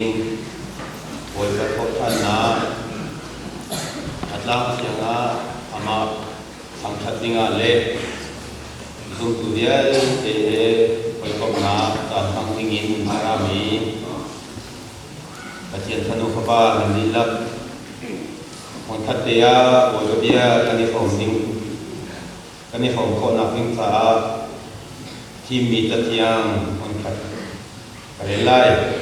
Bawipa thawhṭhannak a tlang tiangah amah thangṭhat dingah le zumtu vialte he hawikomhnak caan hmang dingin a rami Pathian fanu fapa nan dihlak hmunkhat te ah Bawipa bia kan i hrawm ding kan i hrawm khawhnak ding caah thimmi cathiang hmunkhat ka rel lai.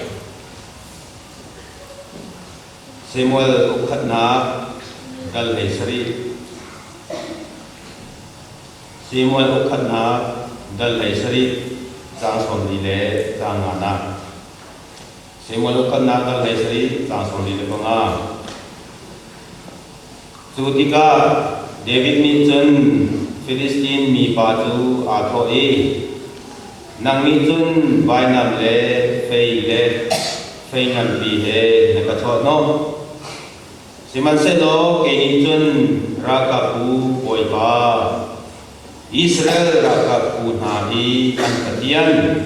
Samuel ukkhatnak dal 17. Samuel ukkhatnak dal 17 caang 40 le caang nganak. Samuel ukkhatnak dal 17 caang 45. Cu tikah David nih cun Filistin mipa cu aa thawh i, Nang nih cun vainam le fei le fei nganpi he na ka thawhhnawh. Sihmanhsehlaw kei nih cun ralkapbu Bawipa, Israel ralkapbu hna i an Pathian,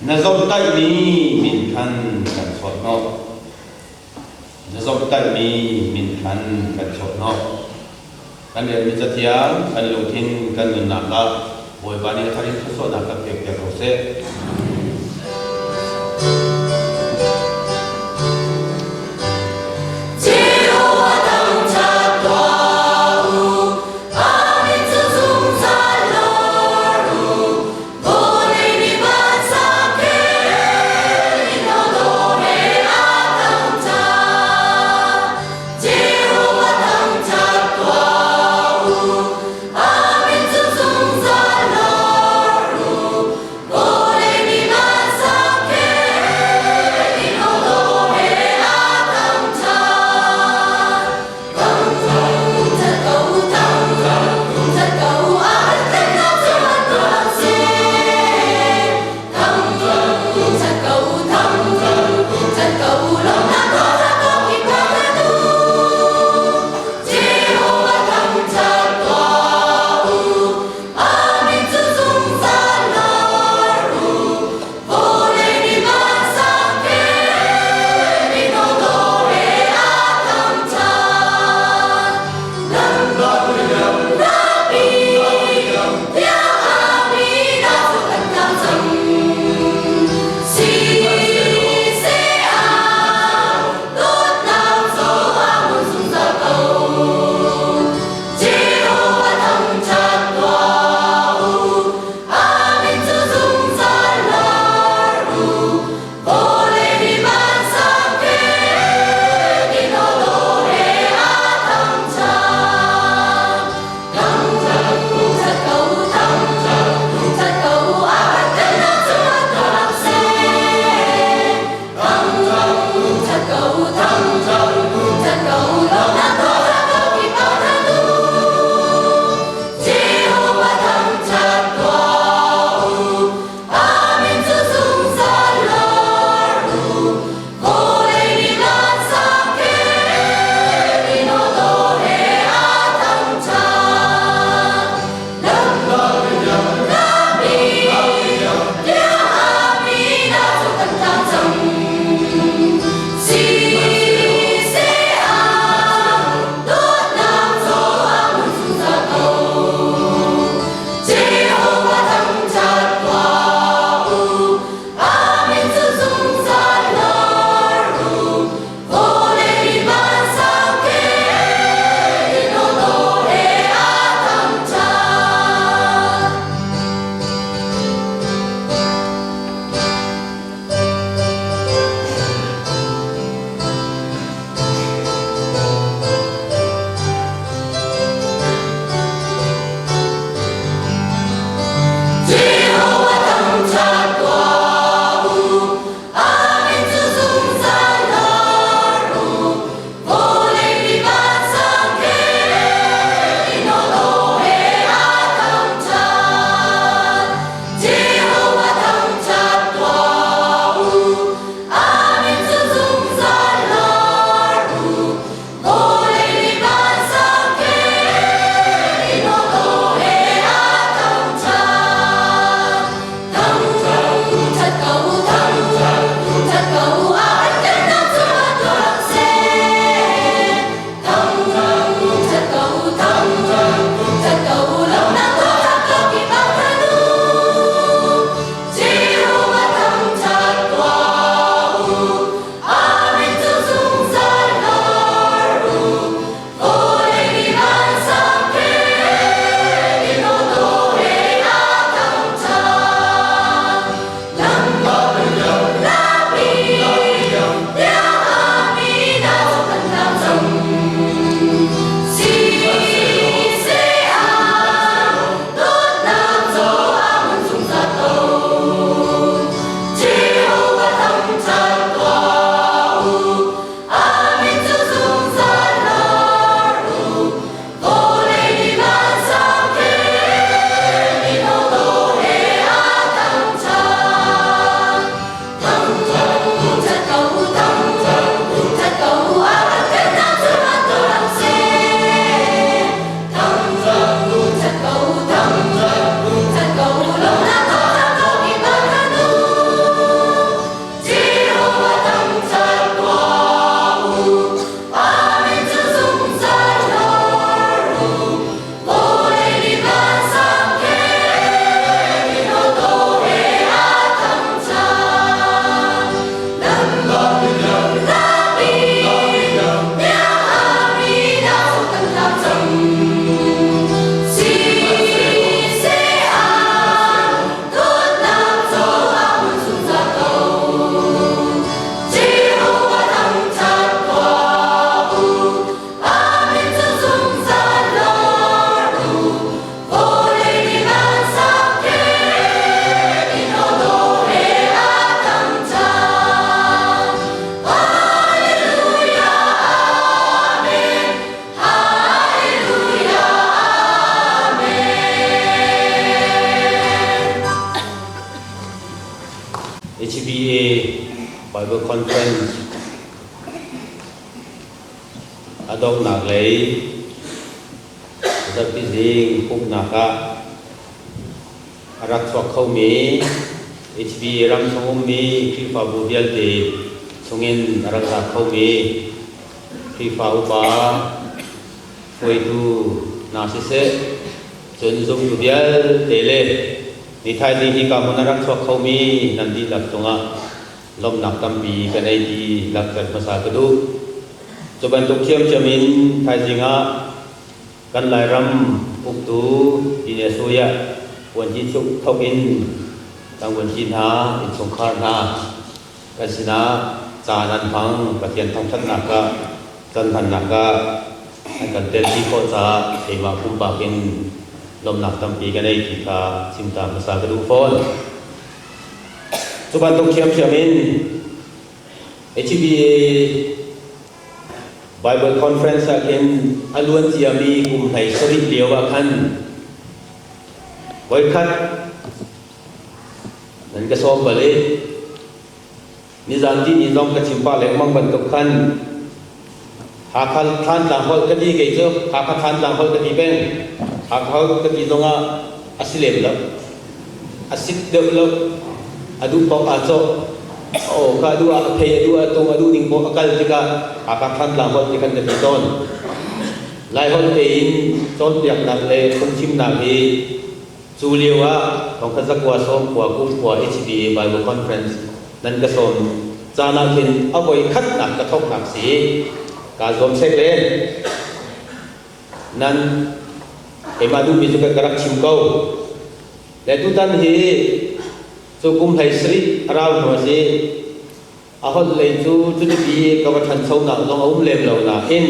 na zomhtaihmi min khan kan thawhhnawh. Na zomhtaihmi min khan kan thawhhnawh. Kan relmi cathiang, kan lungthin, kan nunnak ah Bawipa nih a thar in thluachuahnak kan pekpiak ko seh. Jehovah thangṭhat tuah u, a min cu zungzal lawr u. Vawlei nih vansak he in awdawh he a thangṭhat. Jehovah thangṭhat tuah u, a min cu zungzal lawr u. Vawlei nih. HBA Bible Conference a donghnak lei zarhpi zing pumhnak ah a rak chuak khomi HBA ram chung ummi Khrihfabu vialte chungin a rak ra khomi Khrihfa upa hruaitu hna siseh, cun zumtu vialte le nithaizing hika hmun a rak chuak khomi nan dihlak cungah lawmhnak tampi ka nei ti langhter hmasa ka duh. Cu bantuk ṭhiamṭhiam in thaizing ah kan Lairam uktu Pine Suya vuanci thok in kan vuanci hna, innchungkhar hna kan sinah caan an hmang. Pathian thangṭhatnak ah, can hmannak ah an kan telpi khawh caah keimah pumpak in lawmhnak tampi ka nei ti kha chimta hmasa ka duh fawn. Cu bantuk ṭhiamṭhiam in HBA Bible Conference ah khin a luan ciami kum 17 lio ah khan voikhat nan ka sawm bal i nizan ti ni zong ka chim pah lengmang bantuk khan Hakha Thantlang holh ka ti kei cu Hakha Thantlang holh ka ti peng. Hakha holh ka ti zongah a si lem lo, a sit deuh lo, a duh paoh aa cawh, a aw kha a duh ah a phei, a duh ah a tung, a duh ning paoh a kal tikah Hakha Thantlang holh ti khan ka ti tawn. Lai holh tein cawnpiaknak le phungchimnak hi cu lio ah thongkhat zakua sawmkua kumkhua HBA Bible Conference nan ka sawm caan ah khin a voi khatnak ka thawknak si kaa zuam sek len. Nan keimah duhmi cu ka rak chim ko. Le tutan hi cu kum 17 a rau hnu a si. A holh lei cu cuti ka va ṭhanchonak zong a um lem lo nain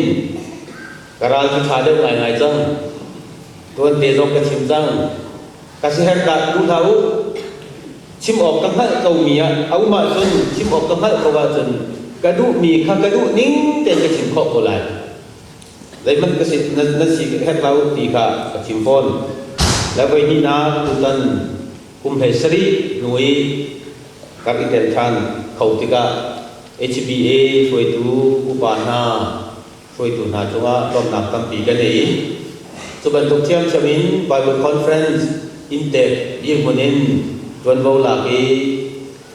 ka ral cu ṭha deuh ngaingai cang. Tuante zong ka chim cang. Ka siherh dah duh hlah u. Chim awk ka hngalh komi ah a um ahcun, chim awk ka hngalh ko ahcun ka duhmi kha ka duh ning tein ka chim khawh ko lai. Zeihmanh ka si na, na si herh hlah u ti kha ka chim fawn. Le voi hnihnak tutan kum 17 hnu i kar i tel ṭhan kho tikah HBA hruaitu upa hna, hruaitu hna cungah lawmhnak tampi ka nei. Cu bantuk ṭhiamṭhiam in Bible Conference inntek dirhmun in ṭuanvo lak i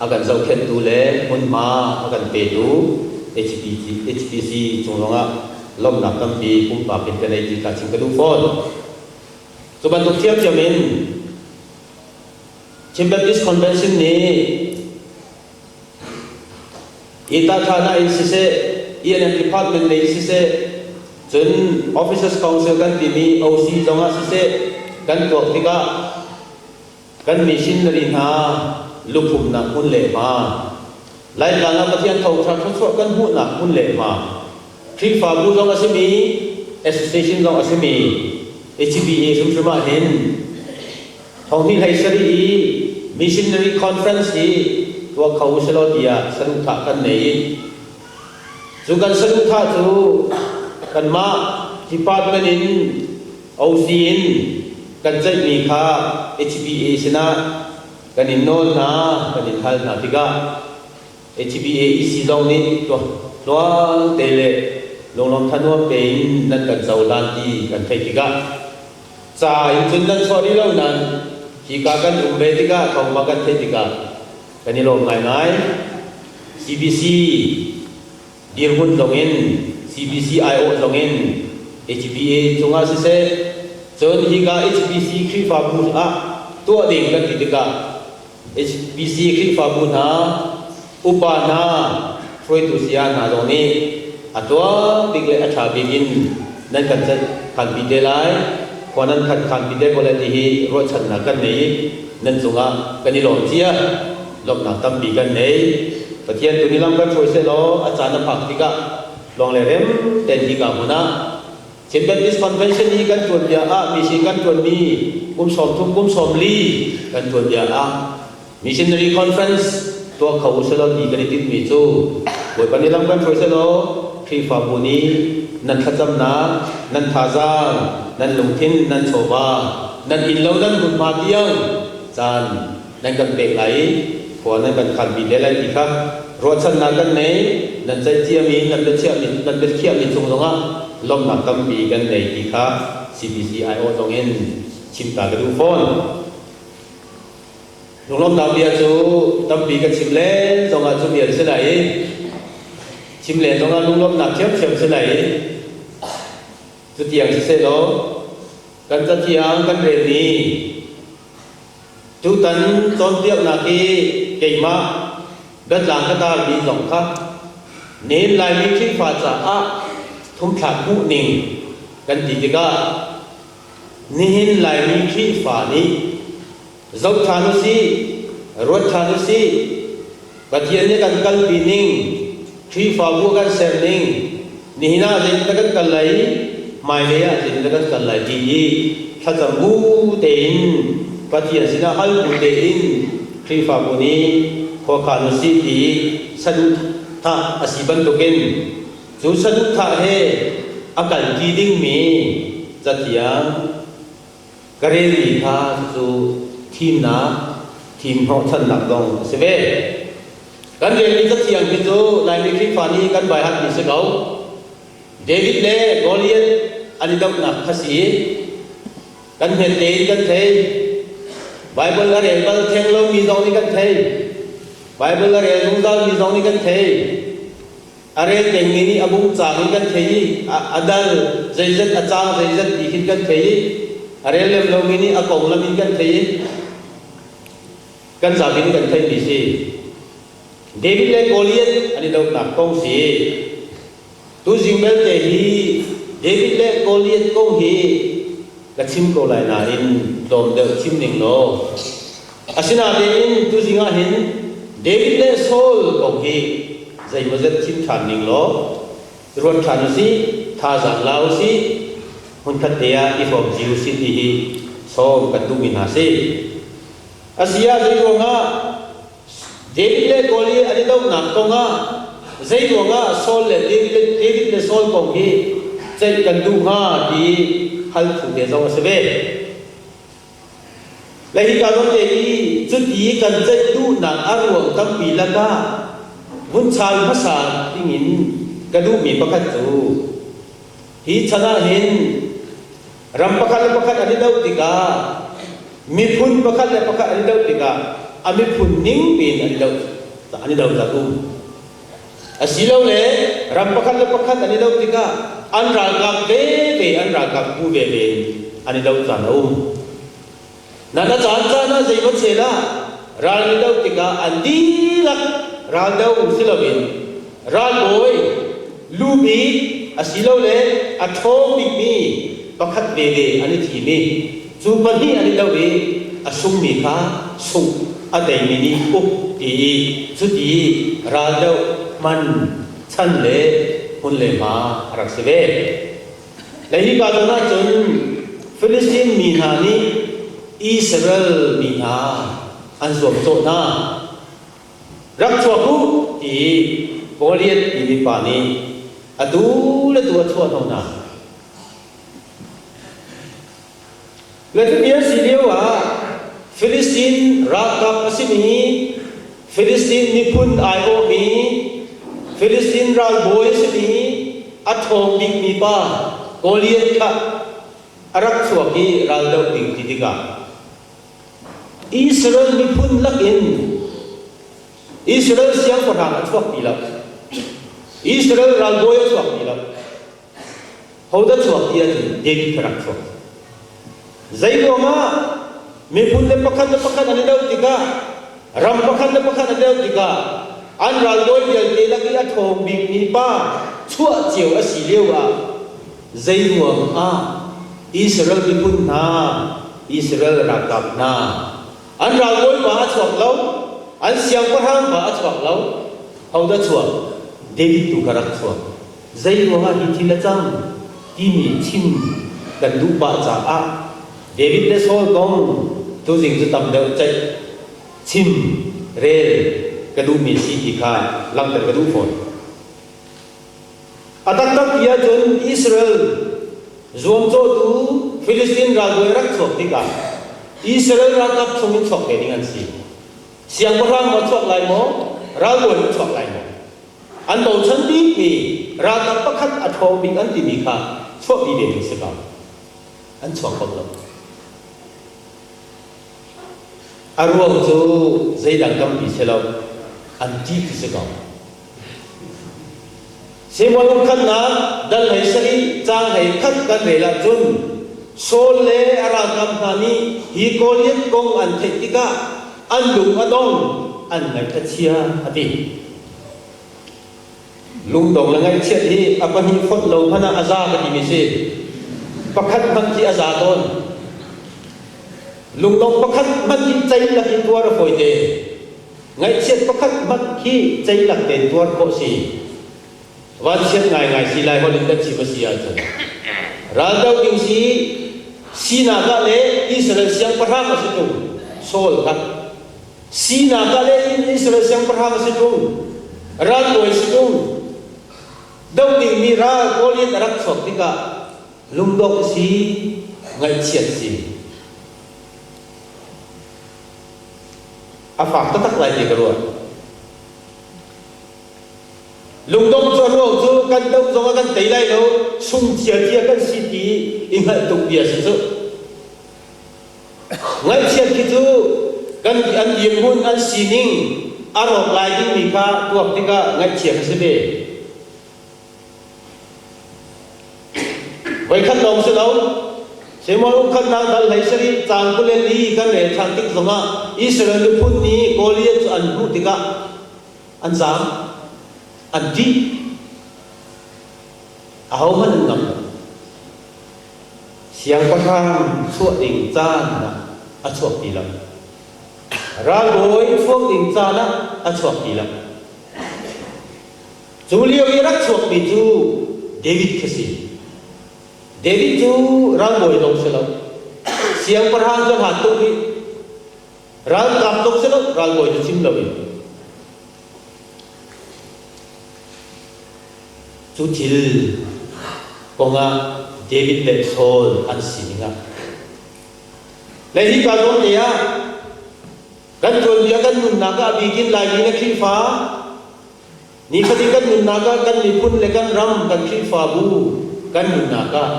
a kan zohkhenhtu le hmunhma a kan petu HPC, HPC cung zongah lawmhnak tampi pumpak in ka nei ti kha chim ka duh fawn. Cu bantuk ṭhiamṭhiam in Chin Baptist Convention nih Ita in siseh, ENM Department lei siseh, cun Officers Council kan timi OC zongah siseh, kan tuak tikah kan missionary hna luphumnak hmun le hma, Laitlang ah Pathian thawngṭha thluachuah kan hmuhnak hmun le hma, Khrihfabu zong a simi, association zong a simi, HBA hrimhrim ah hin Thonghnih hlei sarih i Missionary Conference hi tuah kho uselaw tiah saduhthah kan nei i cu kan saduhthah cu kanmah department in OC in kan ceihmi kha HBA sinah kan in nawl hna, kan in hal hna tikah HBA EC zong nih tluang te le lunglawm thanuam tein nan kan cohlan ti kan theih tikah ca in cun nan chuah rih lo nain hika kan um ve tikah thawngpang kan theih tikah kan i lawm ngaingai. CBC dirhmun zong in CBC aiawh zong in HBA cungah siseh cun hika HBC Khrihfabu ah tuah ding kan ti tikah HBC Khrihfabu hna upa hna hruaitu saya hna zong nih a tuah bik le a ṭha bik in nan kan khanpi te lai, khua nan khan khanpi te ko lai ti hi ruahchannak kan nei i nan cungah kan i lawm cia, lawmhnak tampi kan nei. Pathian tu nih lam kan hruai sehlaw a caan a phak tikah lawng le rem tein hika hmun ah Chin Baptist Convention i kan tuanbia ah mission kan ṭuanmi kum 30 kum 40 kan tuanbia ah Missionary Conference tuah kho uselaw ti kan i tinhmi cu Bawipa nih lam kan hruai selaw Khrihfabu nih nan thlacamnak, nan thazaang, nan lungthin, nan chawva, nan innlo nan hmunhma tiang caan nan kan pek lai i Khua nan kan khanmi te lai ti kha ruahchannak kan nei. Nan ceih ciami, nan biachiahmi, nan biakhiahmi cung zongah lawmhnak tampi kan nei ti kha CBC aiawh zong in chim ta ka duh fawn. Lunglawmhnak bia cu tampi ka chim len zongah cu bia si lai i chim len zongah lunglawmhnak ṭhiamṭhiam si lai i cutiang sisehlaw kan cathiang kan relmi tutan cawnpiaknak hi keimah biatlang ka tarmi zong kha nihin Laimi Khrihfa caah thumthlak hmuhning kan ti tikah nihin Laimi Khrihfa nih zoh ṭhan usih, ruat ṭhan usih. Pathian nih kan kalpi ning, Khrihfabu kan ser ning, nihin ah zeitindah kan kal lai, hmailei ah zeitindah kan kal lai ti hi thlacam bu tein Pathian sinah hal bu tein Khrihfabu nih khuakhan usih ti saduhthah a si bantukin cu saduhthah he a kalṭi dingmi cathiang Ka relmi kha cucu thimnak, thim hnawhchannak zong a si ve. Kan relmi cathiang hi cu Laimi Khrihfa nih kan baihatmi si ko. David le Goliath an i dohnak kha si. Kan hmet tein kan thei. Bible a rel bal theng lomi zong nih kan thei. Bible a rel zungzalmi zong nih kan thei. A rel dengmi nih a bung cang in kan thei i a dal zeizat a cang zeizat ti khin kan thei i a rel lem lomi nih a konglam in kan thei i kan zapi nih kan theihmi si. David le Goliath an i dohnak kong si. Tuzing belte hi David le Goliath kong hi ka chim ko lai nain tlawm deuh chim ning law. Asinain tuzing ah hin David le Saul kong hi zeimawzet chim ṭhan ning law ruat ṭhan usih, thazaang la usih, hmunkhat te ah i hrawm cio usih ti hi sawm kan duhmi hna si. Asi ah zeiruangah David le Goliath an i dohnak kongah zeiruangah Saul le David, David le Saul kong hi ceih kan duh hnga ti hal phu te zong a si ve. Le hika zawn te i cuti kan ceih duhnak a ruang tampi lakah vun chal hmasa dingin ka duhmi pakhat cu hi chan ah hin ram pakhat le pakhat an i doh tikah miphun pakhat le pakhat an i doh tikah a miphun ning piin an i doh an i doh zat um. Asilole ram pakhat le pakhat an i doh tikah an ralkap veve an ralkap bu veve in an i doh caan a um. Nan a caan caan ah zeimaw chel ah ral an i doh tikah an dihlak raldo si loin ralbawi lu bik asilole a ṭhawng bikmi pakhat veve an i thim i cu pahnih an i doh i a sungmi kha sungh a teimi nih uk ti i cuti raldoh hman chan le hmun le hma a rak si ve. Le hika zawn ahcun Filistin mi hna nih Israel mi hna an zuamcawh hna. Rak chuak u ti Goliath timi pa nih atu le tu a chuah hnawh hna. Le cuti a si lio ah Filistin ralkap a simi Filistin miphun aiawhmi Filistin ralbawi a simi a ṭhawng bikmi pa Goliath kha a rak chuak i raldoh ding ti tikah Israel miphun lakin Israel siangpahrang a chuak ti lo. Israel ralbawi a chuak ti lo. Hodah chuak ti ahcun David kha rak chuak. Zei ruangah miphun le pakhat le pakhat an i doh tikah ram pakhat le pakhat an i doh tikah an ralbawi vialte lak i a ṭhawng bikmi pa chuah cio a si lio ah zei ruangah Israel miphun hna Israel ralkap hna an ralbawi pa a chuak lo an siangpahrang pa a chuak lo hodah chuak David tu kha rak chuak. Zei ruangah hi thil a cang timi chim kan duh pah caah David le Saul kong tuzing cu tam deuh ceih chim rel ka duhmi si ti kha langhter ka duh fawn. A taktak ti ahcun Israel zuamcawhtu Filistin ralbawi rak chuak tikah Israel ralkap chungin chuak ve ding an si. Siangpahrang maw chuak lai maw, ralbawi maw chuak lai maw? An bochan bikmi ralkap pakhat a ṭhawng bik an timi kha chuahpi ve ding si ko. An chuak kho lo. A ruang cu zeidang tampi si lo, an ṭih khi si ko. Samuel ukhannak dal hlei sarih caang hlei khat kan rel ahcun Saul le a ralkap hna nih hi Goliath kong an theih tikah an lung a dong, an ngaih a chia a ti. Lungdong le ngaihchiat hi a pahnih fonh lo hmanh ah a za ka timi si. Pakhat hmanh khi a za tawn. Lungdong pakhat hmanh khi ceilak in tuar a fawite. Ngaihchiat pakhat hmanh khi ceilak tein tuar khawh si. Vanchiat ngaingai si lai holh in kan chim a si ahcun. Raldo ding si sinak ah le Israel siangpahrang a si ṭung Saul kha. Sinak ah le Israel siangpahrang a si ṭung. Ralbawi si ṭung. Do dingmi ral Goliath a rak chuak tikah lungdongh si, ngaihchiat si. A fak taktak lai ti ka ruah. Lungdong cu a ruang cu kan doh zong ah kan tei lai lo, sung ciacia kan si ti i hngalh tuk bia si cu. Ngaihchiat khi cu kan an dirhmun an sining a rawk lai dingmi kha tuak tikah ngaihchia ka si ve. Voikhat lawng si lo, Samuel ukhannak dal hlei sarih caang 24 kan rel ṭhan tik zongah Israel miphun nih Goliath cu an hmuh tikah an zaam, an ṭih. Ahohmanh an ngam lo. Siangpahrang chuah ding caan ah a chuak ti lo. Ralbawi chuak ding caan ah a chuak ti lo. Cu lio i rak chuakmi cu David khi si. David cu ralbawi zong si lo. Siangpahrang cu hlan tuk i ralkap zong si lo, ralbawi cu chim loin. Cu thil kongah David le Saul an sining ah le hi ka zawn te ah kan tuanbia kan nunnak ah a bikin Laimi le Khrihfa Nifatin kan nunnak ah kan miphun le kan ram, kan Khrihfabu kan nunnak ah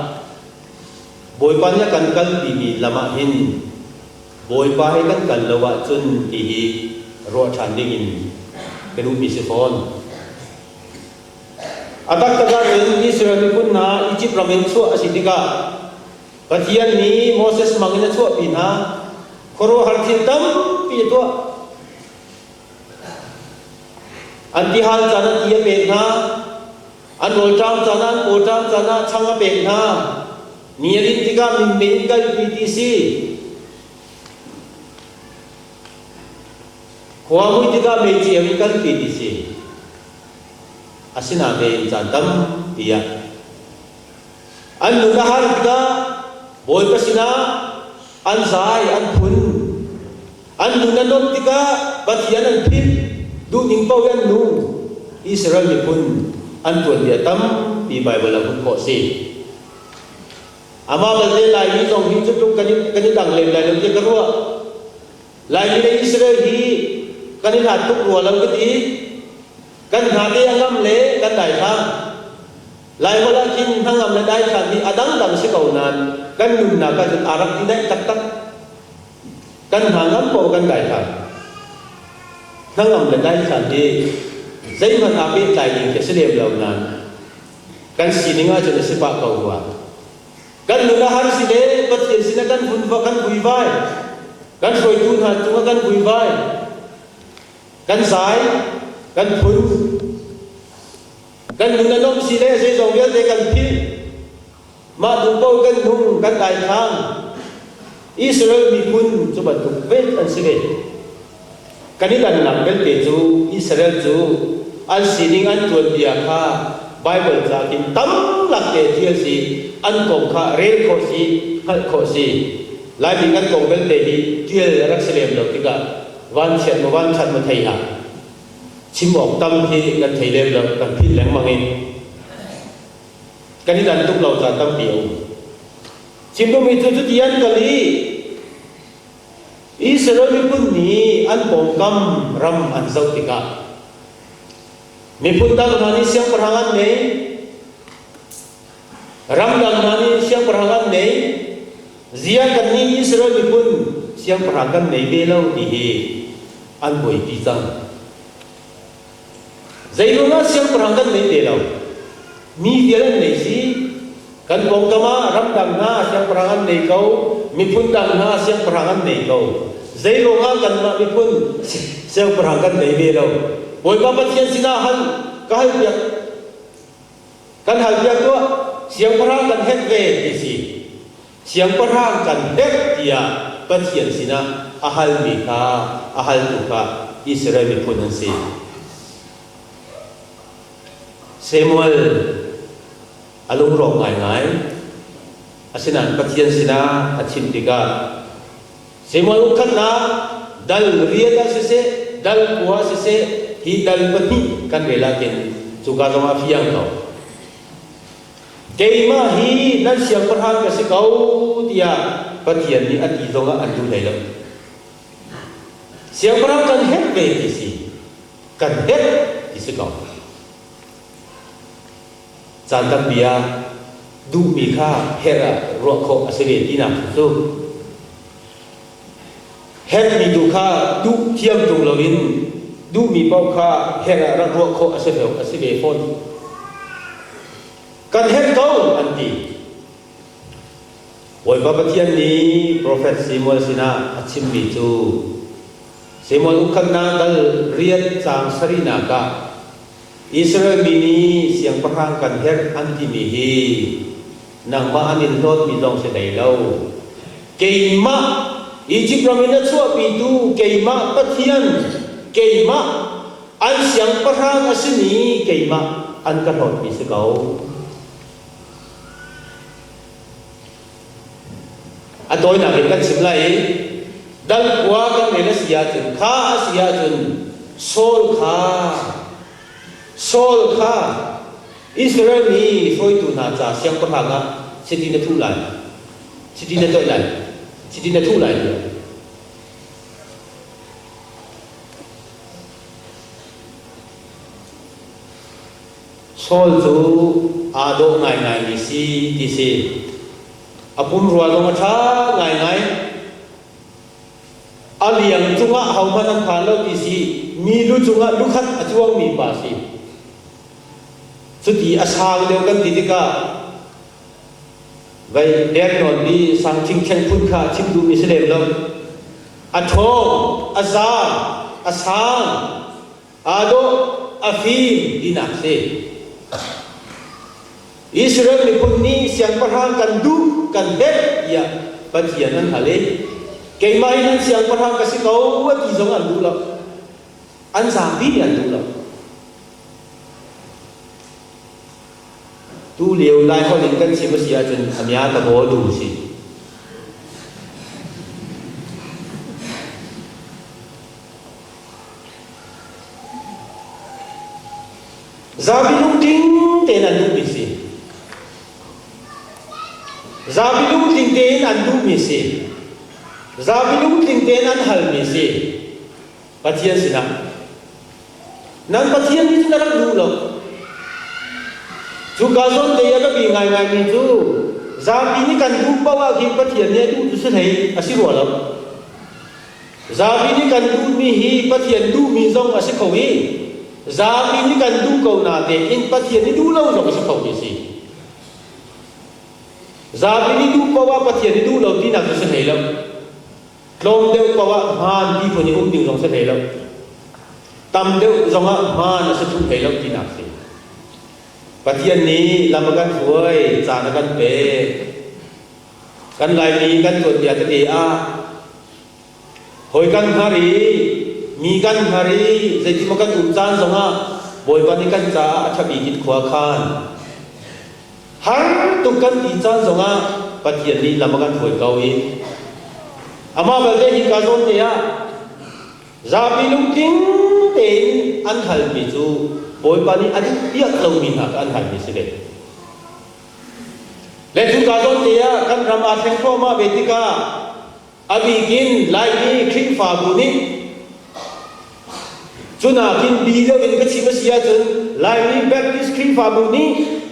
Bawipa nih a kan kalpimi lam ah hin Bawipa he kan kal lo ahcun ti hi ruah ṭhan ding in ka duhmi si fawn. A taktak ahcun Israel miphun hna Egypt ram in chuah a si tikah Pathian nih Moses hmang in a chuahpi hna. Khuaruahhar thil tampi a tuah. An tihal caan ah ti a pek hna. An rawlṭam caan ah an pawṭam caan ah chang a pek hna. Ni a linh tikah minmei in kalpi ti si. Khua mui tikah meici in kalpi ti si. Asinain caan tampi ah an nun a har tikah Bawipa sinah an zai, an phun. An nun a nuamh tikah Pathian an philh, duhning paoh in an nung. Israel miphun an tuanbia tampi Baibal ah hmuh khawh a si. Amah belte Laimi zong hi cutluk kan i, kan i dang lem lai lo tiah ka ruah. Laimi le Israel hi kan i hlat tuk rua lo ka ti. Kan hna te a ngam le kan daithlang. Laiholh ah khin hnangam le daithlang hi a dangdang si ko nain kan nunnak ah cun aa rak i daih taktak. Kan hna ngam ko kan daithlang. Hnangam le daithlang hi zeihmanh aa pehtlai ding khi a si lem lo nain kan sining ahcun a si pah ko rua. Kan nun a har si le Pathian sinah kan vun kan vuivai. Kan hruaitu hna cungah kan vuivai. Kan zai, kan phun, kan nun a nuamh si le zeizong vialte kan philh. Mah duh paoh kan nung, kan daithlang. Israel miphun cu bantuk vet an si ve. Kan i dannak belte cu Israel cu an sining an tuanbia kha Baibal ca khin tam lak te ṭial si, an kong kha rel khawh si, hngalh khawh si. Laimi kan kong belte hi ṭial a rak si lem lo tikah vanchiat maw vanṭhat maw thei hlah. Chim awk tam hi kan thei lem lo, kan philh lengmang i kan i dan tuk lo caan tampi a um. Chim duhmi cu cuti an kal i Israel Israel miphun nih an pawngkam ram an zoh tikah miphun dang hna nih siangpahrang an ngei, ramdang hna nih siangpahrang an ngei, ziah kannih Israel miphun siangpahrang kan ngei ve lo ti hi an buaipi cang. Zeiruangah siangpahrang kan ngei ve lo? Mi vial an nei si. Kan pawngkam ah ramdang hna siangpahrang an nei ko, miphun dang hna siangpahrang an nei ko. Zeiruangah kanmah miphun siangpahrang kan nei ve lo? Bawipa Pathian sinah hal ka hal piak kan hal piak tuah siangpahrang kan herh ve ti si. Siangpahrang kan herh tiah Pathian sinah a halmi kha a haltu kha Israel miphun an si. Samuel a lungrawk ngaingai. Asinain Pathian sinah a chim tikah Samuel ukhatnak dal riat ah siseh, dal kua siseh, hi dal pahnih kan rel ahkhin cuka zongah fiang ko. Keimah hi nan siangpahrang ka si ko tiah Pathian nih a ti zongah an duh hlei lo. Siangpahrang kan herh ve ti si. Kan herh ti si ko. Caan tampi ah duhmi kha herh ah ruah khawh a si ve tinak cu herhmi tu kha duh thiam ṭung loin duhmi paoh kha herh ah rak ruah khawh a si ve a si ve fawn. Kan herh ko an ti. Bawipa Pathian nih profet Samuel sinah a chimmi cu Samuel ukhatnak dal riat caang sarihnak ah Israel mi nih siangpahrang kan herh an timi hi nangmah an in hlawtmi zong si hlei lo. Keimah Izipt ram in a chuahpitu keimah Pathian, keimah an siangpahrang a simi keimah an ka hlawtmi si ko. A tawinak in kan chim lai i dal khua kan rel a si ahcun kha a si ahcun Saul kha Saul kha Israel mi hruaitu hna ca siangpahrang ah chiti na thuh lai, chiti na toih lai, chiti na thuh lai tiah. Saul cu aa dawh ngaingaimi si ti si. A pumrua zong a ṭha ngaingai. A liang cungah hohmanh an phan lo ti si. Mi lu cungah lukhat a cuangmi pa si. Cuti a sang deuh kan ti tikah vei dengnawn mi sang thingkheng phun kha chim duhmi si lem lo. A ṭhawng, a zaang, a sang, aa dawh, a fim tinak si. Israel miphun nih siangpahrang kan duh, kan herh tiah Pathian an hal i keimah hi nan siangpahrang ka si ko a ti zong an duh lo. An zapi an duh lo. Tu lio Lai holh in kan chim a si ahcun a mia ka baw du si. Zapi lungtling tein an duhmi si. Zapi lungtling tein an duhmi si. Zapi lungtling tein an halmi si. Pathian sinah Nan Pathian nih cun a rak duh lo. Cuka zawn te a biapi ngaingaimi cu zapi nih kan duh paoh ah khin Pathian nih a duh cu si hlei a si rua lo. Zapi nih kan duhmi hi Pathian duhmi zong a si kho i zapi nih kan duh ko natein Pathian nih duh lo zong a si kho mi a si. Zapi nih duh paoh ah Pathian nih duh lo tinak cu si hlei lo. Tlawm deuh paoh ah hmaan ti phun i um ding zong si hlei lo. Tam deuh zong ah hmaan a si thlu hlei lo tinak si. Pathian nih lam a kan hruai, caan a kan pek. Kan Laimi kan tuanbia tete ah hawi kan hngar i mi kan hngar i zeitin maw kan um caan zongah Bawipa nih kan caah a ṭha bik in khua a khan. Har tuk kan ti caan zongah Pathian nih lam a kan hruai ko i amah belte hika zawn te ah zapi lungtling tein an halmi cu Bawipa nih a duh piak lomi hna kha an halmi si ve. Le cuka zawn te ah kan ram aa thleng thluahmah ve tikah. A bik in Laimi Khrihfabu nih cu nakin bi deuh in ka chim a si ahcun Laimi Baptist Khrihfabu nih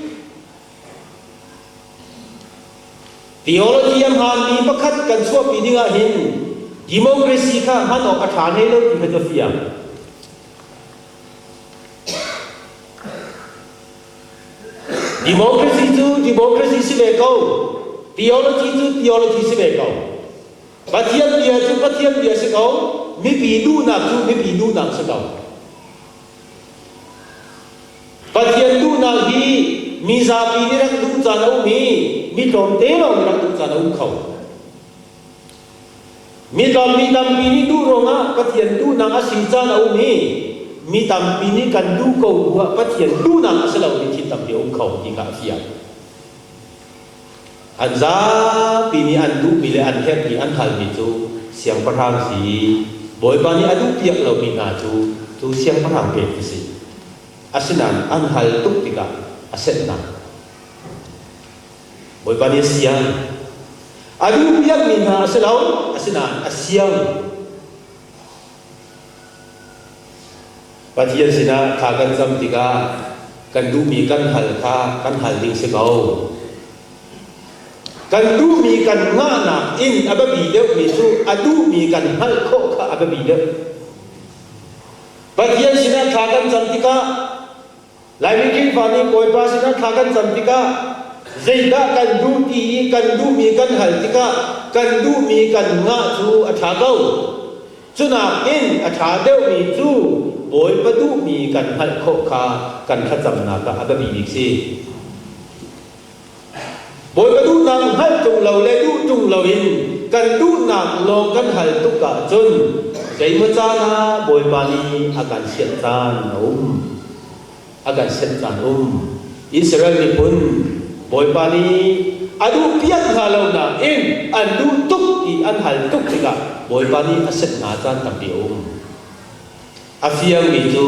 theology a hmaanmi pakhat kan chuahpi ding ah hin democracy kha hman awk a ṭha hlei lo ti kha cu a fiang. Democracy cu democracy si ve ko. Theology cu theology si ve ko. Pathian bia cu Pathian bia si ko. Mipi duhnak cu mipi duhnak si ko. Pathian duhnak hi mi zapi nih rak duh caan a um i mi tlawmte lawng nih rak duh caan a um kho. Mi tlawm mi tampi nih duh ruangah Pathian duhnak a si caan a um i mi tampi nih kan duh ko bu ah Pathian duhnak a si lo ti thil tampi a um kho ti kha a fiang. An zapi nih an duhmi le an herhmi an halmi cu siangpahrang si i Bawipa nih a duhpiak lomi hna cu cu siangpahrang pek a si. Asinain an hal tuk tikah a senh hna. Bawipa nih a siang. A duhpiakmi hna a si lo, asinain a siang. Pathian sinah thla kan cam tikah kan duhmi kan hal kha kan hal ding si ko. Kan duhmi kan ngahnak in a biapi deuhmi cu a duhmi kan hngalh khawh kha a biapi deuh. Pathian sinah thla kan cam tikah Laimi Khrihfa nih Bawipa sinah thla kan cam tikah zeidah kan duh ti i kan duhmi kan hal tikah kan duhmi kan ngah cu a ṭha ko. Cunak in a ṭha deuhmi cu Bawipa duhmi kan hngalh khawh kha kan thlacamnak ah a biapi bik si. Bawipa duhnak hngalh ṭung lo le duh ṭung loin kan duhnak lawng kan hal tuk ahcun zeimaw caan ah Bawipa nih a kan sianh caan a um. A kan sianh caan um. Israel miphun Bawipa nih a duh piak hna lo nain an duh tuk i an hal tuk tikah Bawipa nih a sianh hna caan tampi a um. A fiangmi cu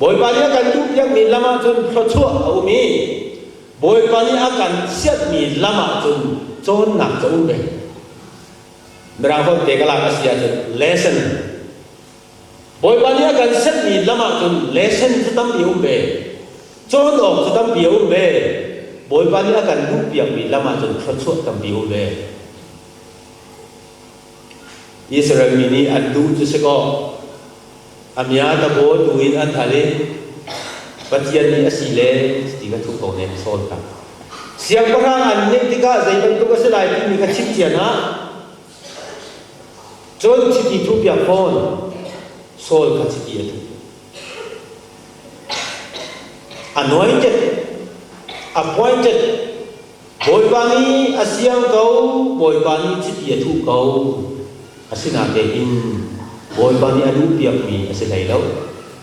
Bawipa nih a kan duhpiakmi lam ahcun thluachuah a um i Bawipa nih a kan sianhmi lam ahcun cawnnak cu a um ve. Mirang holh te ka lak a si ahcun lesson. Bawipa nih a kan sianhmi lam ahcun lesson cu tampi a um ve. Cawn awk cu tampi a um ve. Bawipa nih a kan duhpiakmi lam ahcun thluachuah tampi a um ve. Israel mi nih an duh cu si kaw a mia tabaw tu in an hal i Pathian nih a si le ti kha thup ko ne Saul kha. Siangpahrang an neih tikah zei bantuk a si lai timi kha chim cian ah cun chiti thuhpiak fawn Saul kha chiti a thuh. Anointed, appointed Bawipa nih a siang ko, Bawipa nih chiti a thuh ko. Asinain Bawipa nih a duhpiakmi a si hlei lo.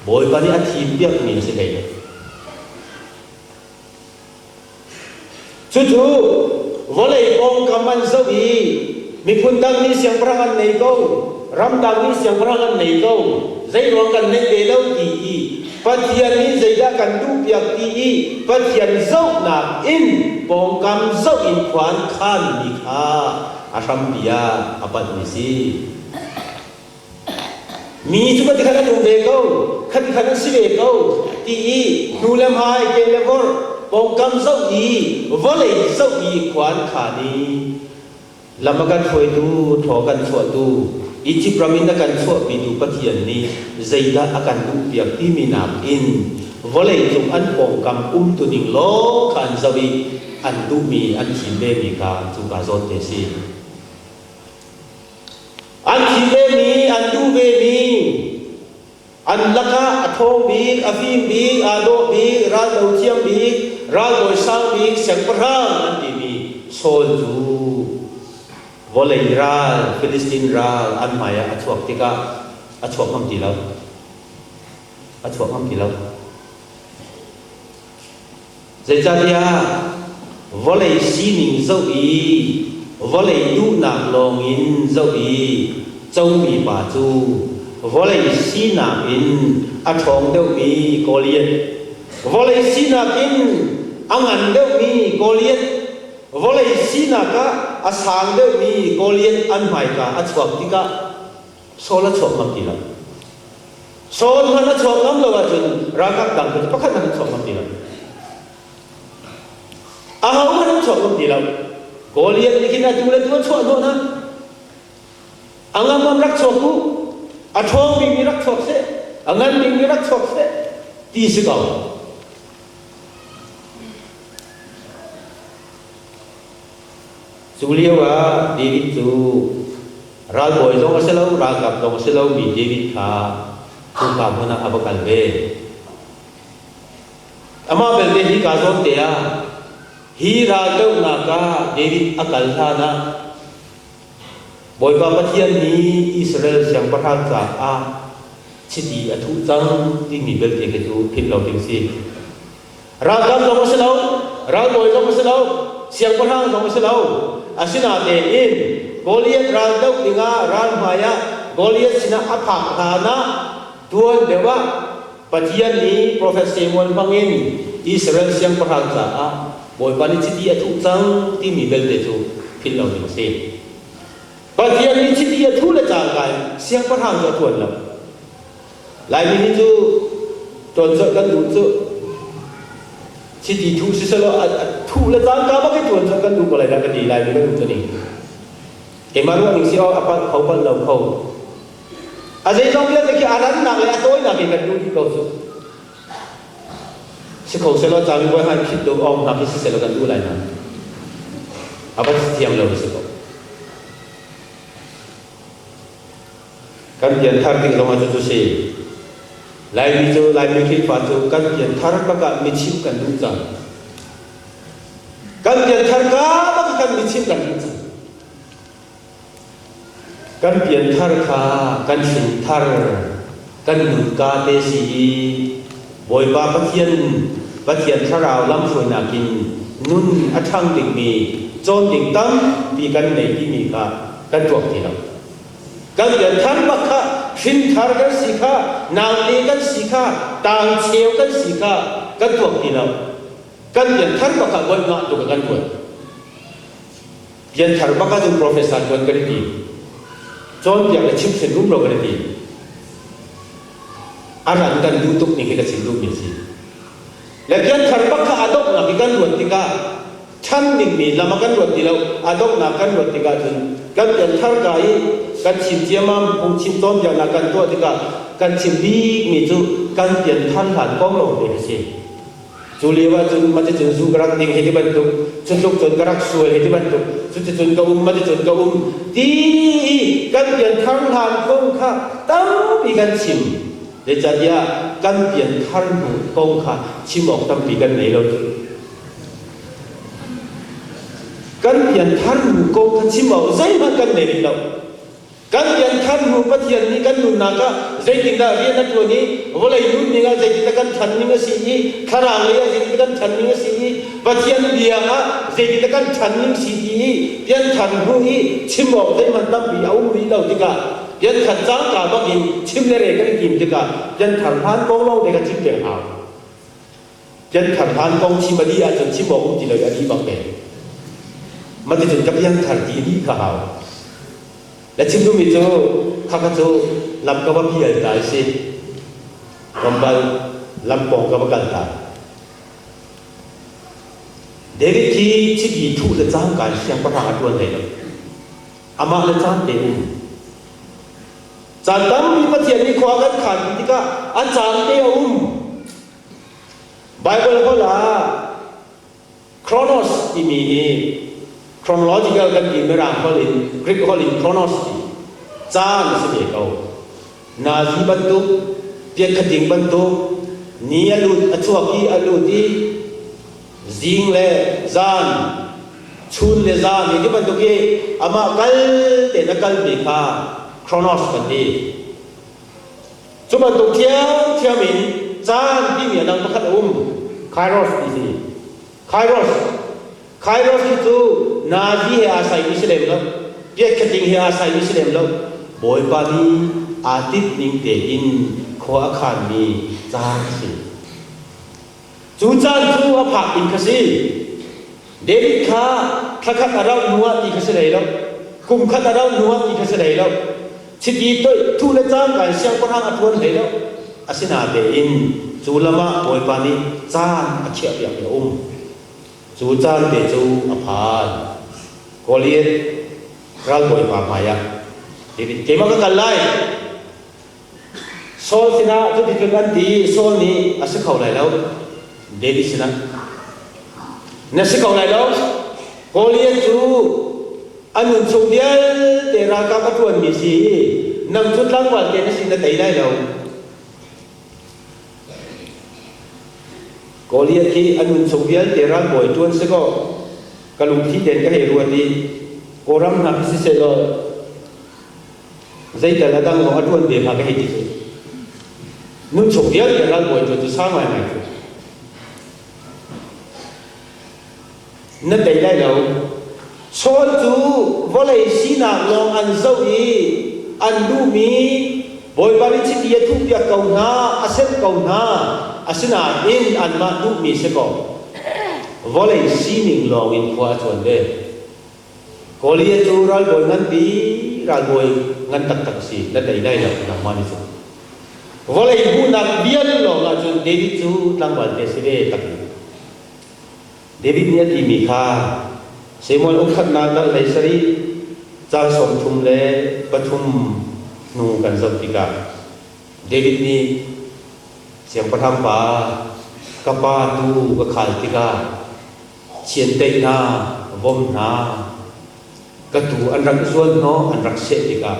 Bawipa nih a thimpiakmi a si hlei lo. Cucu vawlei pawngkam an zoh i miphun dang nih siangpahrang an nei ko, ramdang nih siangpahrang an nei ko, zeiruang kan neih ve lo ti i Pathian nih zeidah kan duhpiak ti i Pathian zohnak in pawngkam zoh in khua an khanmi kha a hrampi ah a palhmi si. Mi cu khati khan an um ve ko, khati khan an si ve ko ti i hnu le hmai ke le vorh pawngkam zoh i vawlei zoh i khua an khan i Lam a kan hruaitu, thaw a kan chuahtu, Izipt ram in a kan chuahpitu Pathian nih zeidah a kan duhpiak timi nakin vawleicung an pawngkam umtuning lawng kha an zoh i an duhmi an thim vemi kha cuka zawn te a si. An thim vemi, an duh vemi, An lakah a ṭhawng bik, a fim bik, aa dawh bik, raldo thiam bik, ralbawi sang bik, siangpahrang an timi Saul cu vawlei ral, Filistin ral an hmaiah a chuak tikah a chuak ngam ti lo. A chuak ngam ti lo. Zeicahtiah vawlei sining zoh i vawlei duhnak lawngin zoh i comi pa cu vawlei sinak in a ṭhawng deuhmi Goliath, vawlei sinak in a ngan deuhmi Goliath, vawlei sinak ah. a sang deuhmi Goliath an hmaika a chuak tikah Saul a chuak ngam ti lo. Saul hmanh a chuak ngam lo ahcun ralkap dang cu pakhat hmanh an chuak ngam ti lo. Aho hmanh an chuak ngam ti lo. Goliath nih khin atu le tu a chuah hnawh hna. A ngam am rak chuak u. A ṭhawng bikmi rak chuak seh. A ngan bikmi rak chuak seh ti si ko. Cu lio ah David cu ralbawi zong a si lo, ralkap zong a si lomi David kha cuka hmun ah a va kal ve. Amah belte hika zawn te ah hi raldohnak ah David a kal hlan ah Bawipa Pathian nih Israel siangpahrang caah chiti a thuh cang timi belte khi cu philh lo ding si. Ralkap zong a si lo, ralbawi zong a si lo, siangpahrang zong a si lo. Asinain Goliath ral doh dingah ral hmaiah Goliath sinah a phak hlanah tuan deuh ah Pathian nih profet Samuel hmangin Israel siangpahrang caah Bawipa nih chiti a thuh cang timi belte cu philh lo ding a si. Pathian nih chiti a thuh le cangka in siangpahrang cu a ṭuan lo. Laimi hi cu ṭuan kan duh cu chiti thuh siselaw a thuh le cangka bak i ṭuan colh kan duh ko lai dah ka ti Laimi kan duh cu ni. Keimah ruah ning si awk a palh kho palh lo kho. A zeizong vialte khi a rannak le a tawinak in kan duh dih ko cu. Si kho selaw camibuai hmai phit lo awk hna khi siselaw kan duh lai na. A va thiam lo si ko. Kan pianthar tik zongah cucu si. Laimi cu Laimi Khrihfa cu kan pianthar bak ah michim kan duh cang. Kan pianthar ka bak kan michim kan duh cang. Kan pianthar kha kan hrinthar kan nunka te si i Bawipa Pathian Pathian thlarau lamhruainak in nun a ṭhang dingmi cawn ding tampi kan nei timi kha kan tuak ti lo. Kan pianthar bak kha hrinthar kan si kha naute kan si kha tangcheu kan si kha kan tuak ti lo. Kan pianthar bak kha voi ngah tuk kan tuan. Pianthar bak ahcun professor tuan kan i tim. Cawnpiak le chimhhrin rumro kan i tim. A ran kan duh tuk ning hi ka chim duhmi a si. Le pianthar bak kha a donghnak i kan ruat tikah ṭhan dingmi lam a kan ruat ti lo. A donghnak kan ruat tikah cun kan pianthar ka i kan chim ciammam phungchim cawnpiaknak kan tuah tikah kan chim bikmi cu kan pianthar hlan kong lawngte a si. Cu lio ahcun maticun zu ka rak ding hei ti bantuk, cutluk cun ka rak sual hei ti bantuk, cuticun ka um maticun ka um ti i kan pianthar hlan kong kha tampi kan chim. Zeicahtiah kan pianthar hnu kong kha chim awk tampi kan nei lo. Kan pianthar hnu kong kha chim awk zeihmanh kan nei rih lo. Kan pianthar hnu Pathian nih kan nunnak ah zeitindah rian a ṭuan i vawlei nunning ah zeitindah kan ṭhan ning a si i thlarau lei ah zeitindah kan ṭhan ning a si i Pathian bia ah zeitindah kan ṭhan ning si ti i pianthar hnu i chim awk zeihmanh tampi a um rih lo tikah pianthar cangka bak in chim le re kan i tim tikah pianthar hlan kong lawng te kha chim peng hau. Pianthar hlan kong chim a dih ahcun chim awk um ti lo i a dih bak ve. Maticun ka piangthar ti dih kha hau. Na chim duhmi cu khakha cu lam ka va pial ta i si. Tlawmpal lam pawng ka va kal ta. David khi chiti thuh le cangka in siangpahrang a ṭuan hlei lo. Amah le caan te um. Caan tampi Pathian nih khua kan khan tikah a caan te a um. Bible holh ah Chronos timi hi chronological kan ti Mirang holh in Greek holh in chronos ti caan a si ve ko. Nazi bantuk, piatkhating bantuk, ni a lut a chuak i a lut i zing le zan, chun le zan i ti bantuk i amah kal tein a kalmi kha chronos kan ti. Cu bantuk thiamthiam in caan timi a dang pakhat a um. Kairos ti si. Kairos. Kairos hi cu Nazi he aa saimi si lem lo. Piatkhating he aa saimi si lem lo. Bawipa nih aa tinh ning tein khua a khanmi caan a si. Cu caan cu a phak ding kha si. David kha Thlakhat a rauh hnu ah ti kha si hlei lo. Kum khat a rauh hnu ah ti kha si hlei lo. Chiti toih thu le cangka in siangpahrang a ṭuan hlei lo. Asinatein cu lam ah Bawipa nih caan a chiahpiakmi a um. Cu caan te cu a phan. Goliath ralbawipa hmaiah David keimah ka kal lai. Saul sinah cuticun an ti i Saul nih a si kho lai lo. David sinah na si kho lai lo. Goliath cu a nun chung vialte ralkap a ṭuanmi si i nang cu tlangval te na si na tei lai lo. Goliath hi a nun chung vialte ralbawi ṭuan si kaw ka lungthli tein ka hei ruat i Kawlram hna khi siseh law zeital a dang zong a ṭuan ve hnga ka hei ti cu. Nun chung vialte ralbawi ṭuan cu sau ngaingai cu. Na tei lai lo. Saul cu vawlei sinak lawng an zoh i an duhmi Bawipa nih chiti a thuhpiak ko hna, a serh ko hna. Asinain anmah duhmi si kaw vawlei sining lawng in khua a cuan ve. Goliath cu ralbawi nganpi, ralbawi ngan taktak a si. Na tei lai lo, nangmah nih cun. Vawlei hmuhnak vial lawng ahcun David cu tlangval te a si ve tak i. David nih a timi kha Samuel ukhatnak dal hlei sarih caang 33 hnu kan zoh tikah David nih siangpahrang pa ka pa tuu ka khal tikah chiandeih hna, vom hna, ka tuu an rak zuan hnawh, an rak seh tikah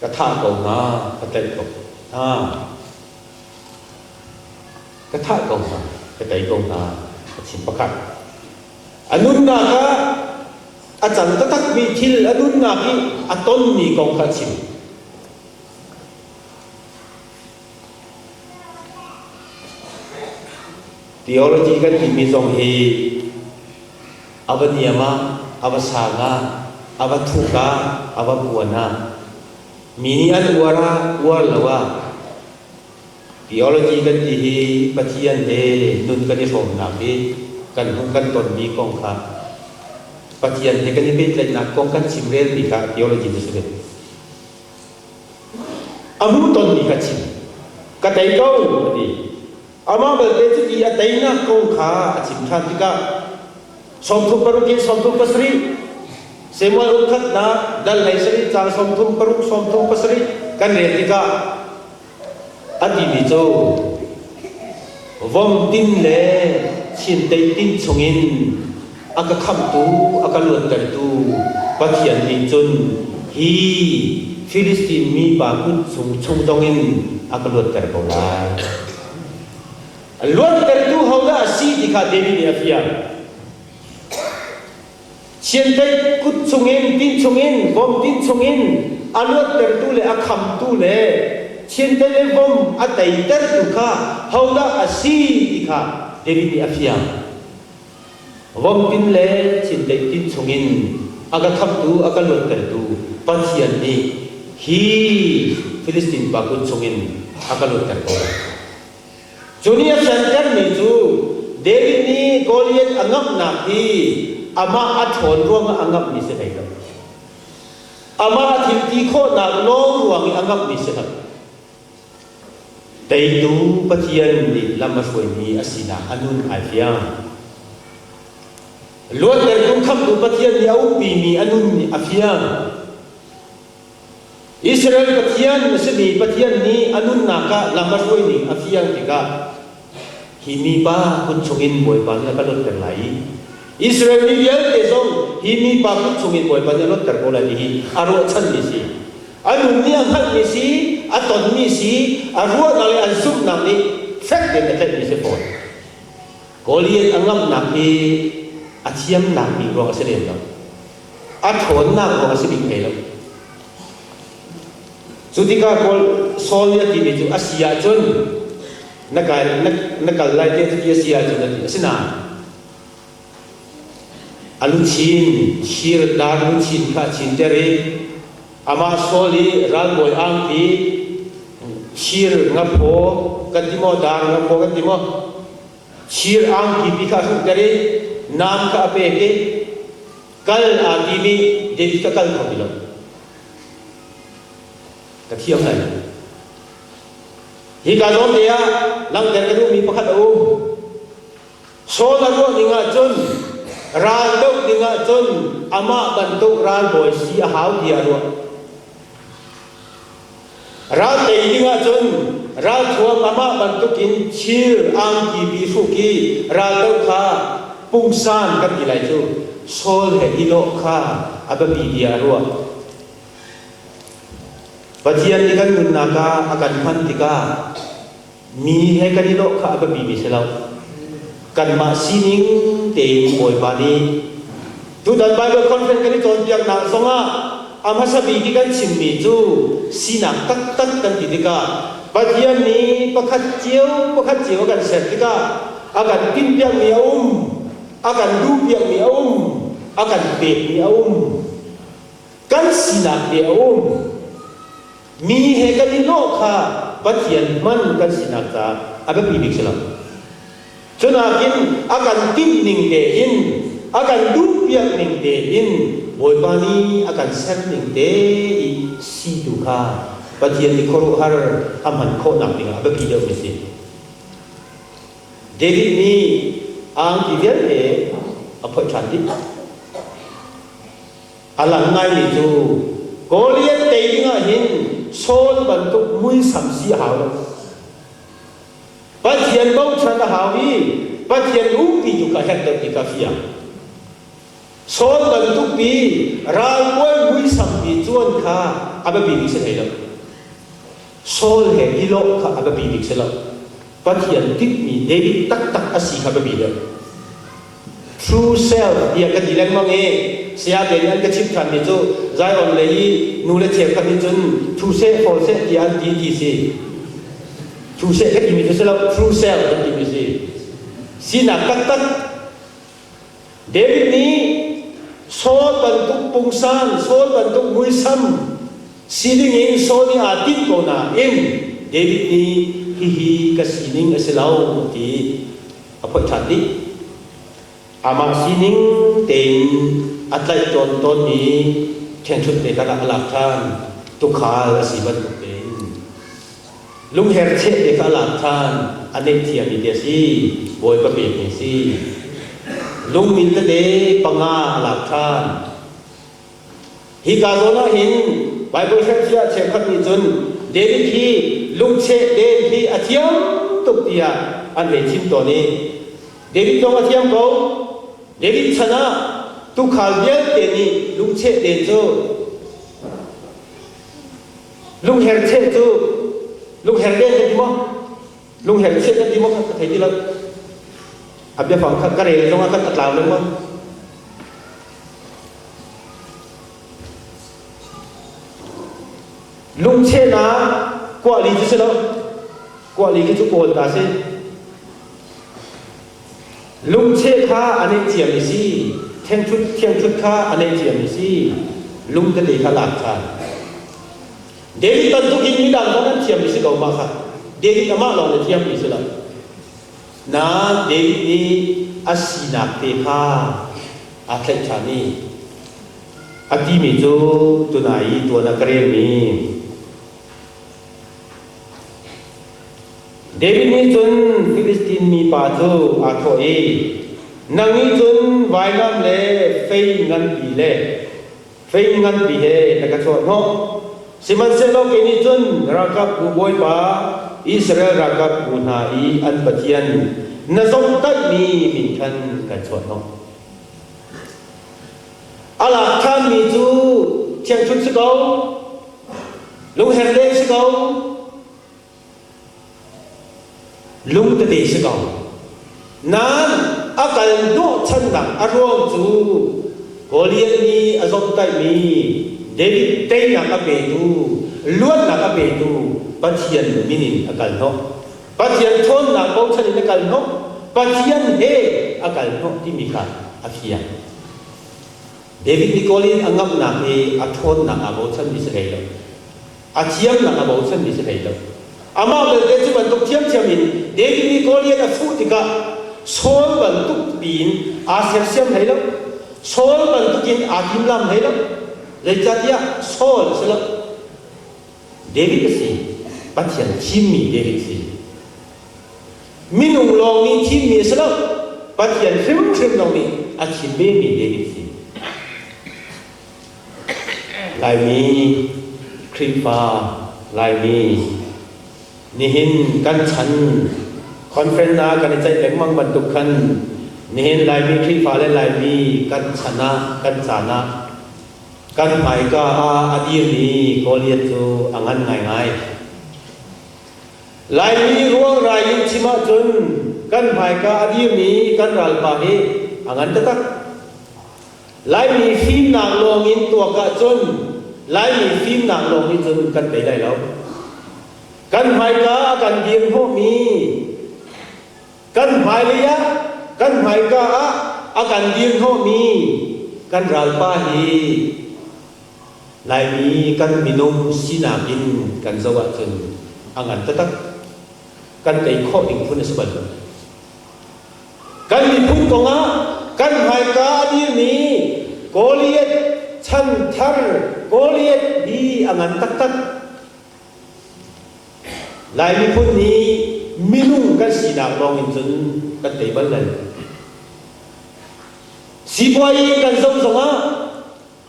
ka thah ko hna, ka tlaih ko hna. Ka thah ko hna, ka tei ko hna, a chim pakhat. A nunnak ah a cang taktakmi thil a nunnak i a tonmi kong kha a chim. Theology kan timi zong hi a va niam ah, a va sang ah, a va thuk ah, a va puan ah, mi nih an uar ah, uar lo ah, theology kan ti hi Pathian he nun kan i hrawmnak hi kan hmuh kan tonmi kong kha Pathian he kan i pehtlaihnak kong kan chimrelmi kha theology cu si ve. A hmuhtonmi kha chim. Ka tei ko a ti. Amah belte cuti a teinak kong kha a chim ṭhan tikah 36 in 37 Samuel ukhatnak dal hlei sarih caang 36 37 kan rel tikah a timi cu vom tin le chindeih tin chungin a ka khamhtu a ka luattertu Pathian nih cun hi Filistin mipa kut chung chung zongin a ka luatter ko lai. Luattertu hodah a si ti kha David nih a fiang. Chiandeih kut chungin, tin chungin, vom tin chungin a luattertu le a khamtu le chiandeih le vom a teitertu kha hodah a si ti kha David nih a fiang. Vom tin le chiandeih tin chungin a ka khamtu, a ka luattertu Pathian nih hi Filistin pa kut chungin a ka luatter ko lai. Cu nih a fiantermi cu David nih Goliath a ngamhnak hi amah a ṭhawn ruangah a ngamhmi si hlei lo. Amah a thil ti khawhnak lawng ruang i a ngamhmi si lo. Teitu Pathian nih lam a hruaimi a sinak a nun ai fiang. Luattertu khamhtu Pathian nih a umpimi a nun a fiang. Israel Pathian a simi Pathian nih a nunnak ah lam a hruai ning a fiang tikah hi mipa kut chungin Bawipa nih a ka luatter lai i Israel mi vialte zong hi mipa kut chungin Bawipa nih a luatter ko lai ti hi a ruahchanmi si. A nun nih a hngalhmi si, a tonmi si, a ruahnak le an zumhnak nih fek tein a tlaihmi si fawn. Goliath a ngamhnak hi a thiamnak bik ruang a si lem lo. A ṭhawnnak ruang a si bik hlei lo. Cu tikah Kawl Saul nih a timi cu a si ahcun na kai na, na kal lai tiah cuti a si ahcun a ti. Asinain a luchin thir dar luchin kha a chinter i amah Saul i ralbawi angki thir ngaphaw kan ti maw dar ngaphaw kan ti maw thir angki pi kha a hruhter i naam kha a pek i. Kal aa tim i David ka kal kho ti lo. Ka thiam lai lo. Hika zawn te ah langhter ka duhmi pakhat a um. Saul a ruah ning ahcun ral doh ding ahcun amah bantuk ralbawi si a hau tiah a ruah. Ral tei ding ahcun ralthuam amah bantukin thir angki pi hruk i raldoh kha pungsan kan ti lai cu Saul he i lawh kha a biapi tiah a ruah. Pathian nih kan nunnak ah a kan hman tikah mi he kan i lawh kha a biapimi si lo. Kanmah sining tein Bawipa nih tutan Bible Conference kan i cawnpiaknak zongah a hmasa bik i kan chimmi cu sinak taktak kan ti tikah Pathian nih pakhat cio pakhat cio a kan ser tikah a kan tinhpiakmi a um, a kan duhpiakmi a um, a kan pekmi a um. Kan sinak te a um. Mi he kan i lawh kha Pathian hman kan sinak caah a biapi bik si lo. Cunakin a kan timh ning tein, a kan duhpiak ning tein Bawipa nih a kan ser ning te i si tu kha Pathian nih khuaruahhar a hman khawhnak dingah a biapi deuhmi si. David nih angki vialte a phoih ṭhan dih. A lang ngaimi cu Goliath tei dingah hin Saul bantuk muisam si a hau lo. Pathian bochan a hau i Pathian umpi tu kha herh deuh ti kha fiang. Saul bantuk pi ralbawi muisam pi cuan kha a biapi bik si hlei lo. Saul he i lawh kha a biapi bik si lo. Pathian tinhmi David taktak a si kha biapi deuh. True self tiah ka ti lengmang i sayate nih an ka chimh ṭhanmi cu Zion lei i nu le cheukhat nih cun thu seh fawl seh tiah an ti ti si. Thu seh ka timi cu si lo, true self an timi si. Sinak taktak David nih Saul bantuk pungsan, Saul bantuk muisam si dingin Saul nih aa tinh ko nain David nih hihi ka sining a si lo ti a phoih ṭhan dih. Amah sining tein a tlaih tawn tawnmi ṭhiangṭhunh te kha a lak ṭhan. Tuukhal a si bantuk tein lungher cheh te kha a lak ṭhan. A neih thiammi te a si. Bawipa pekmi a si. Lungmil tete panga a lak ṭhan. Hika zawn ah hin Bible hrenhfiah cheukhat nih cun David hi lungcheh den hi a thiam tuk tiah an hei chim tawn i David zong a thiam ko. David chan ah tuukhal vialte nih lungcheh den cu lungher cheh cu lungher den kan ti maw? Lungher cheh kan ti maw ka thei ti lo. A biafang kha ka rel zong ah kan a tlau lengmang. Lungchehnak kuahli cu si lo. Kuahli khi cu kawl ta si. Lungcheh kha a neih ciami si. Thengthut thiangthut kha a neih ciami si. Lung tete kha lak ṭhan. David bantuk in midang zong an thiammi si ko mah kha. David amah lawng le thiammi si lo. Nain David nih a sinak te kha aa tlaih ṭhan i a timi cu tunai i tuan ah ka relmi David nih cun Filistin mipa cu aa thawh i nang nih cun vainam le fei nganpi le fei nganpi he na ka chuahhnawh sihmanhsehlaw kei nih cun ralkapbu bawipa Israel ralkapbu hna i an Pathian na zomhtaihmi min khan kan chuahhnawh A lak ṭhanmi cu thiangṭhunh si ko, lungher deng si ko, lung tete si ko. Nain a kal hnawhchannak a ruang cu Goliath nih a zomhtaihmi David teinak a petu, luatnak a petu Pathian min in a kal hnawh. Pathian ṭhawnnak bochan in a kal hnawh, Pathian he a kal hnawh timi kha a fiang. David nih Goliath a ngamhnak hi a ṭhawnnak aa bochanmi si hlei lo. A thiamnak aa bochanmi si hlei lo. Amah belte cu bantuk thiamthiam in David nih Goliath a fuh tikah Saul bantuk piin aa sersiam hlei lo. Saul bantukin aa timlam hlei lo. Zeicahtiah Saul a si lo. David a si. Pathian thimmi David si. Minung lawng nih thimmi a si lo. Pathian hrimhrim lawng nih a thim vemi David si. Laimi Khrihfa Laimi nihin kan chan conference ah kan i ceih lengmang bantuk khan nihin Laimi Khrihfa le Laimi kan chan ah kan caan ah kan hmaika ah a dirmi Goliath cu a ngan ngaingai. Laimi ruangrai in chim ahcun kan hmaika a dirmi kan ralpa hi a ngan taktak. Laimi fimnak lawngin tuak ahcun Laimi fimnak lawng nih cun kan tei lai lo. Kan hmaika a kan dir hnawhmi kan hmailei ah kan hmaika ah a kan dir hnawhmi kan ralpa hi Laimi kan minung sinak in kan zoh ahcun a ngan taktak. Kan tei khawh ding phun a si bal lo. Kan miphun kongah kan hmaika a dirmi Goliath chanthar Goliath hi a ngan taktak. Lai miphun nih minung kan sinak lawng in cun kan tei bal lai lo. Sipuai kan zoh zongah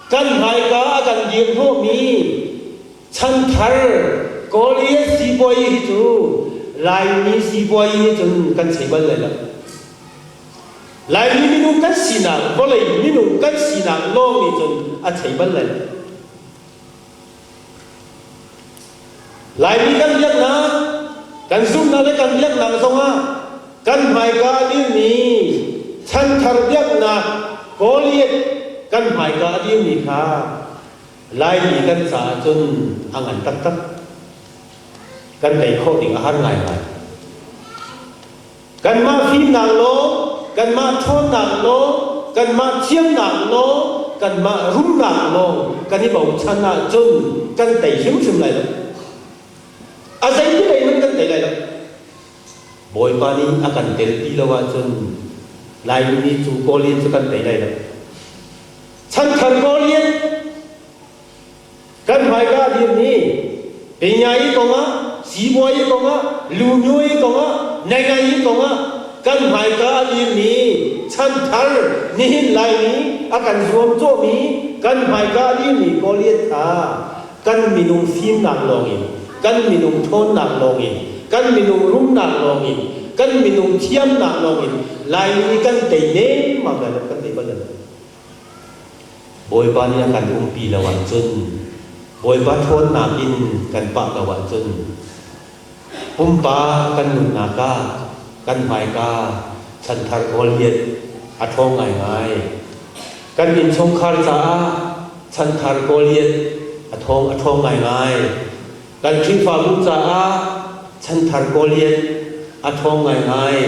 kan hmaika a kan dir hnawhmi chanthar Goliath sipuai hi cu Laimi sipuai hi cun kan chei bal lai lo. Laimi minung kan sinak, vawlei minung kan sinak lawng nih cun a chei bal lai lo. Laimi kan biaknak, kan zumhnak le kan biaknak zongah kan hmaika a dirmi chanthar biaknak Goliath kan hmaika a dirmi kha Laimi kan caah cun a ngan taktak. Kan tei khawh ding a har ngaingai. Kanmah fimnak law, kanmah ṭhawnnak law, kanmah thiamnak law, kanmah rumnak law kan i bochan ahcun kan tei hrimhrim lai lo. A zeiti lei hmanh kan tei lai lo. Bawipa nih a kan telpi lo ahcun Laimi nih cu Goliath cu kan tei lai lo. Chanthar Goliath Kan hmaika a dirmi Pinyai kongah, Sibuai kongah, Lunyui kongah, Nengai kongah kan hmaika a dirmi chanthar nihin Laimi a kan zuamcawhmi kan hmaika a dirmi Goliath kha kan minung fimnak lawngin, kan minung ṭhawnnak lawngin, kan minung rumnak lawngin, kan minung thiamnak lawngin Laimi kan tei nemmam lai lo, kan tei bal lai lo. Bawipa nih a kan umpi lo ahcun, Bawipa ṭhawnnak in kan pah lo ahcun, pumpak kan nunnak ah kan hmaika chanthar Goliath a ṭhawng ngaingai. Kan innchungkhar caah chanthar Goliath a ṭhawng a ṭhawng ngaingai. Kan Khrihfabu caah chanthar Goliath a ṭhawng ngaingai.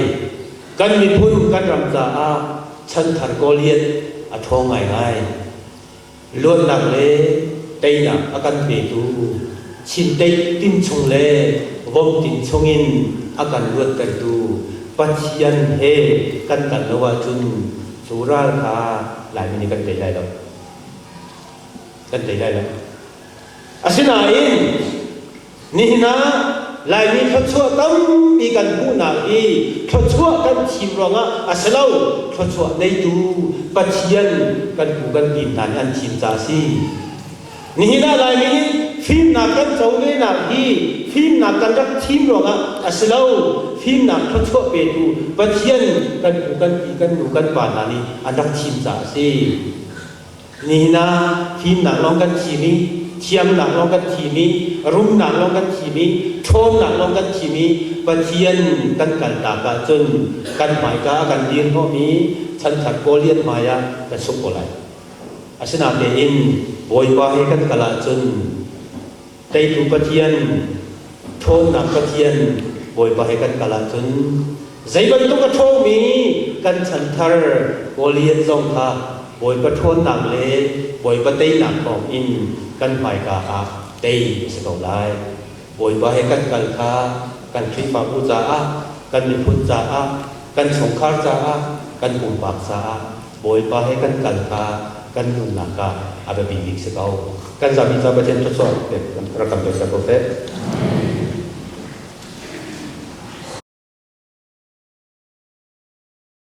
Kan miphun kan ram caah chanthar Goliath a ṭhawng ngaingai. Luatnak le teinak a kan petu Chinteih tin chung le vom tin chungin a kan luattertu Pathian he kan kal lo ahcun cu ral kha Laimi nih kan tei lai lo. Kan tei lai lo. Asinain nihin ah Laimi thluachuah tampi kan hmuhnak hi thluachuah kan thim ruangah a si lo, thluachuah neitu Pathian kan pu kan pi hna nih an thim ca a si. Nihin ah Laimi nih fimnak kan co venak hi fimnak kan rak thim ruangah a si lo, fimnak thluachuah petu Pathian kan pu kan pi kan nu kan pa hna nih an rak thim ca a si. Nihin ah fimnak lawng kan thim i thiamnak lawng kan thim i rumnak lawng kan thim i ṭhawnnak lawng kan thim i Pathian kan kaltak ahcun kan hmaika a kan dir hnawhmi chanthar Goliath hmai ah kan sung ko lai. Asinain Bawipa he kan kal ahcun teitu Pathian, ṭhawnnak Pathian Bawipa he kan kal ahcun zei bantuk a ṭhawngmi kan chanthar Goliath zong kha Bawipa ṭhawnnak le Bawipa teinak thawng in kan hmaika ah tei a si ko lai. Bawipa he kan kal kha kan Khrihfabu caah, kan miphun caah, kan chungkhar caah, kan pumpak caah. Bawipa he kan kal kha kan nunnak ah a biapi bik si ko. Kan zapi ca Pathian thluachuah rak kan pek ko seh.